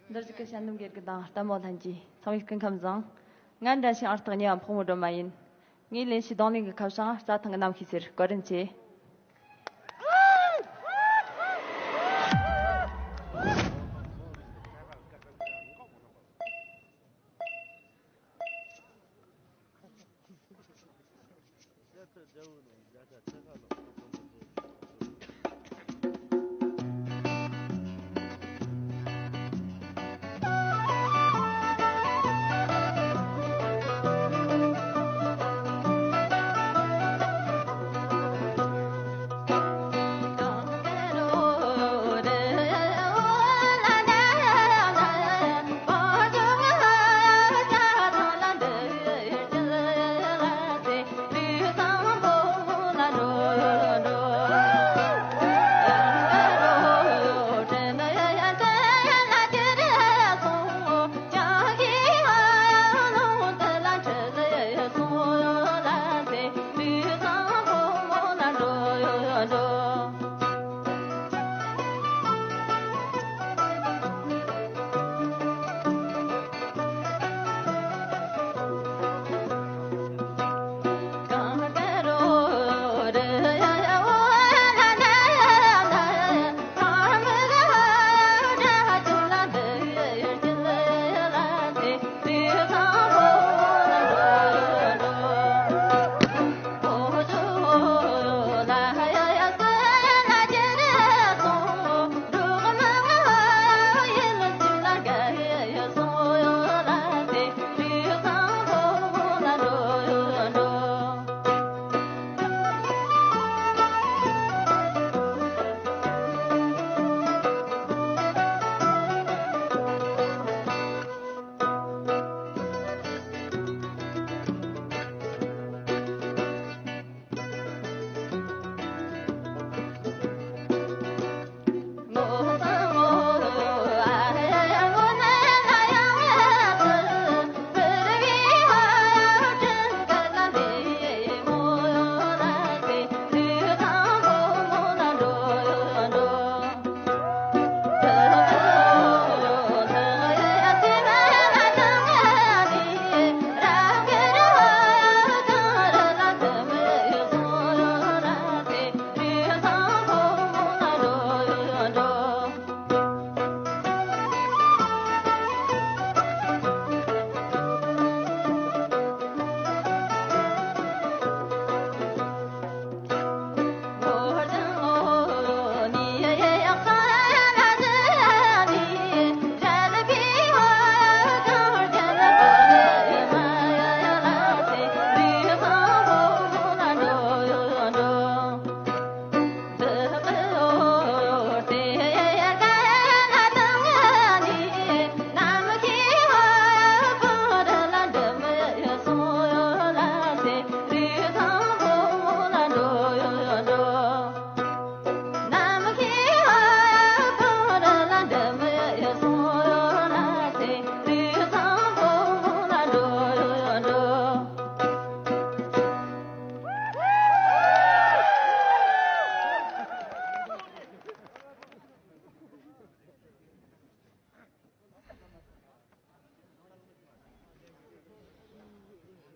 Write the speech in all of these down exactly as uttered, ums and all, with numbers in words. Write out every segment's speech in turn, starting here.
འདིར་བཞུགས་ཀྱི་དཔྱད་འདེམས་དགེ་རྒན་དང་ལྟད་མོ་ལྷན་རྒྱས། ཚང་མས་སྐུ་ཁམས་བཟང་། ང་འགྲན་ཞུགས་ཨང་རྟགས་གཉིས་པ་ཕག་མོ་སྒྲོལ་མ་ཡིན། ངའི་ལེན་རྒྱུའི་རྡུང་ལེན་གྱི་ཁ་བྱང་རྩྭ་ཐང་གི་རྣམ་ཤེས་ཟེར། བཀའ་དྲིན་ཆེ།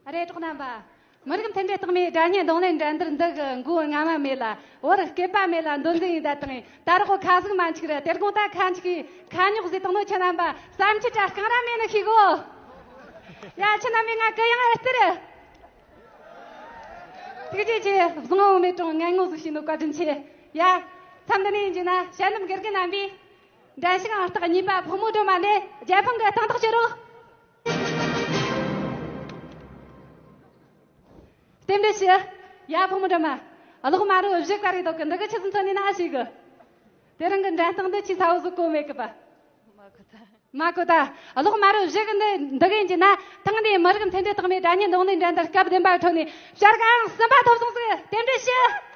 ཨ་རེ་གྲོགས་རྣམ་པ། མི་རིགས་མཐུན་སྒྲིལ་རྟགས་མའི་སྒྲ་སྙན་རྡུང་ལེན་འགྲན་བསྡུར་འདི་གི་མགོ་རྔ་མ་མེད་ལ་བོར་སྐེད་པ་མེད་ལ་འདོན་འདོན་ཡིན་ད་དང་། ད་རོགས་ཁ་ཟིག་མ་འཆིག་ར། དེ་དགོང་ད་ཁ་འཆིག་གི་ཁ་ཉོག་ཟིག་དང་ནོ་ཆ་རྣམ་པ་བསམ་འཆི་དྲ་རྐང་ར་མེད་ནི་ཤིག་གོ། ཡ་ཆ་རྣམ་པའི་ང་གུ་ཡངས་ཨེ་སྟེར། ཐུགས་རྗེ་ཆེ། བཟང་བོ་མེད་གྲོང་ངན་ངོ་ཟིག་ཤེས་ནོ་བཀའ་དྲིན་ཆེ། ཡ། མཚམས་འདི་ནས་ཡིན་གྱི་ན་དཔྱད་འདེམས་དགེ་རྒན་རྣམ་པས། འགྲན་ཞུགས་ཨང་རྟགས་གཉིས་པ་ཕག་མོ་སྒྲོལ་མ་ལས་རྒྱལ་ཕམ་གྱི་གཏིང་ཐག་གཅོད་རོགས། རྟེན་འབྲེལ་ཞུ། ཡ་ཕག་མོ་སྒྲོལ་མ། གློག་དམར་རོ་བཞི་ཀ་རེ་འདུག་གི། འདི་གི་ཆི་ཟིག་མཚོན་ནི་ན་ཞིག་གི། དེ་རིང་གི་འགྲན་སྟངས་འདི་ཆི་ས་བོ་ཟིག་གོ་མེད་གི་པ། མ་གོ་ད། གློག་དམར་རོ་བཞི་གི་འདི་འདི་གི་ཡིན་གྱི་ན། ཐེངས་འདིའི་མི་རིགས་མཐུན་སྒྲིལ་རྟགས་མའི་སྒྲ་སྙན་རྡུང་ལེན་འགྲན་བསྡུར་སྐབས་བདུན་པའི་ཁྲོད་ནས་བྱ་དགའ་ཨང་གསུམ་པ་ཐོབ་སོང་ཟིག། རྟེན་འབྲེལ་ཞུ།